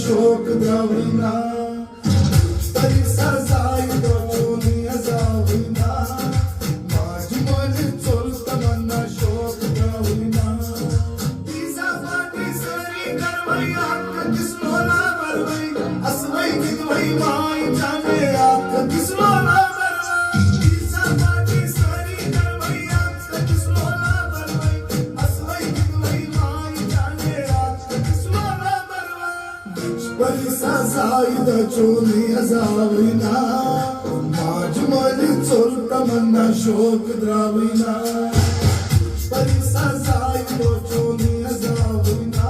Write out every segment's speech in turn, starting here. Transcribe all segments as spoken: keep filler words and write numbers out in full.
شوق درٛاوٕے نا۔ پریٖسا زایہِ دۄہ چونُے عذابٕے نا۔ ماجہِ مٲلہِ ژوٚل تمنا شوق درٛاوٕے نا۔ پیٖزا پارٹی سٲری کروٕے اکھ أکِس لولا بروٕے۔ اصلٕے گِنٛدوٕے ماے جانے اکھ أکِس لولا بروٕے۔ پیٖزا پارٹی سٲری کروٕے اکھ أکِس لولا بروٕے۔ اصلٕے گِنٛدوٕے ماے جانے اکھ أکِس لولا بروٕے۔ پریٖسا زایہِ دۄہ چونُے عذابٕے نا۔ ماجہِ مٲلہِ ژوٚل تمنا شوق درٛاوٕے نا۔ پریٖسا زایہِ دۄہ چونُے عذابٕے نا۔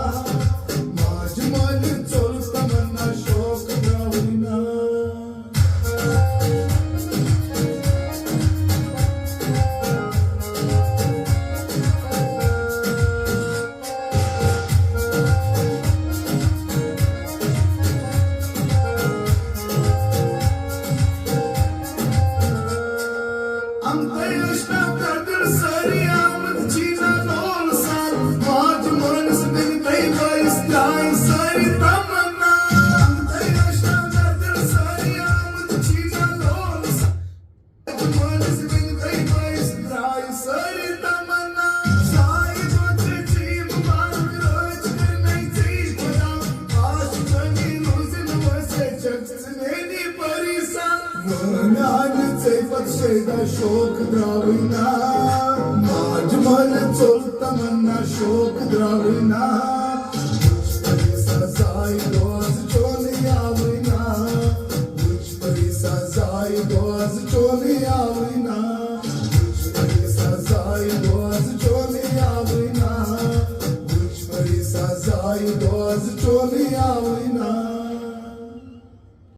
ماجہِ مٲلہِ ژوٚل تمنا شوق درٛاوٕے نا۔ انتَے ٲسۍ نا قدر سٲری آمٕتۍ چھِنہ لول سان۔ ماجہِ مٲلِس بیٚنہِ تہٕ بٲیِس ترٛایہِ سٲری تمنا۔ انتَے ٲسۍ نا قدر سٲری آمٕتۍ چھِنہ لول سان۔ مٲلِس بیٚنہِ تہٕ بٲیِس ترٛایہِ سٲری تمنا۔ سایہِ دۄہ ژےٚ چھی مُبارک رٲژ کٔرمَے ژےٚ خۄدا۔ آش چٲنی روزِ نہٕ وٲژ ژےٚ چھَکھ ژٕ میٛٲنی پریٖسا۔ وٲنۍ آیہِ ژےٚ پتہٕ شیدا شوق درٛاوٕے نا۔ ماجہِ مٲلہِ ژوٚل تمنا شوق درٛاوٕے نا۔ وٕچھ پریٖسا زایہِ دۄہ ژٕ چونُے آوٕے نا۔ وٕچھ پریٖسا زایہِ دۄہ ژٕ چونُے آوٕے نا۔ وٕچھ پریٖسا زایہِ دۄہ ژٕ چونُے آوٕے نا۔ وٕچھ پریٖسا زایہِ دۄہ ژٕ چونُے آوٕے نا۔